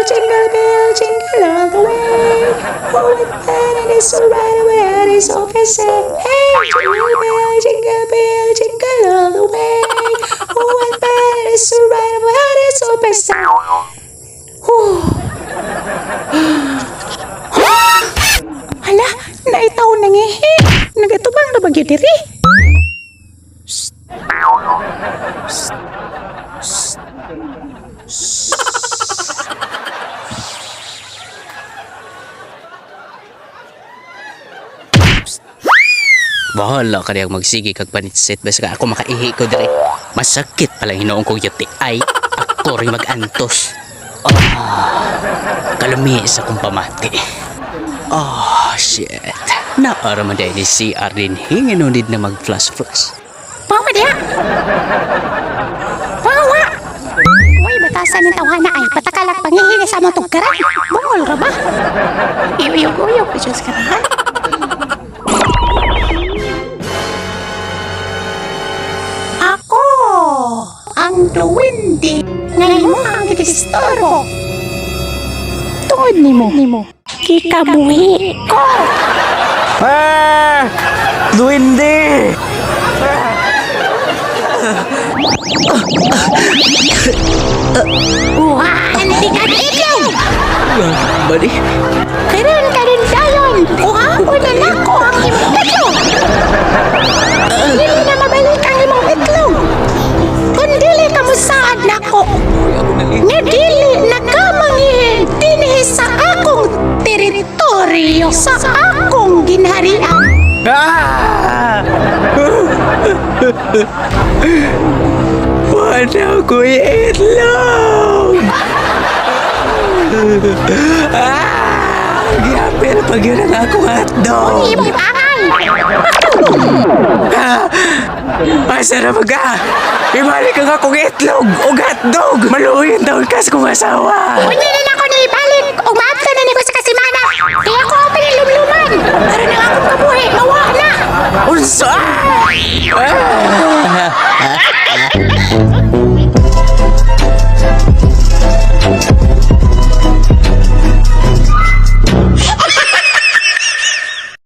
jingle bell, jingle all the way. Oh, what fun it is to ride away on this open sleigh. Hey, jingle bell, jingle bell, jingle all the way. Oh, what fun it is to ride away on this open sleigh. Whew. Hala, naitaw nangihi. Nagatubang na ba gyud diri? Shh. Shh. Shh. Bahala ka diyang magsige kag panitsit basta ka ako makaihi ko dire. Masakit pala hinoong kong UTI. Ako rin magantos. Ah, kalami sa kong pamati. Oh, shit. Naara man dahil ni CR din hinginunid na mag-flash-flash. Bawa diha. Bawa. Uy, batasan ng tawhana ay patakalak pangihingi sa among tugkaran. Bungol ra ba? Iyuyog-uyog, Diyos karahan. Ako ang duwende nga imo ang gidisturbo. Tungod nimo, kikabuhi ko. Ah! Duwende! Uhaan, di ka itlog! Bali? Karon karon dayon, kuhaon na nako ang imong itlog. Dili na mabalik ang imong itlog. Kung dili ka mosaad nako, nga dili na ka mangihi dinhi sa akong teritoryo, sa akong ginharian. Ah! Wala ko itlog! Ah! Giapil pag yun ang akong hotdog! Imong angay! Ah! Asa na ba ka? Ibalik ang akong itlog o hotdog! Maluhin daw kas kong asawa! Unya na nako ni ibalik.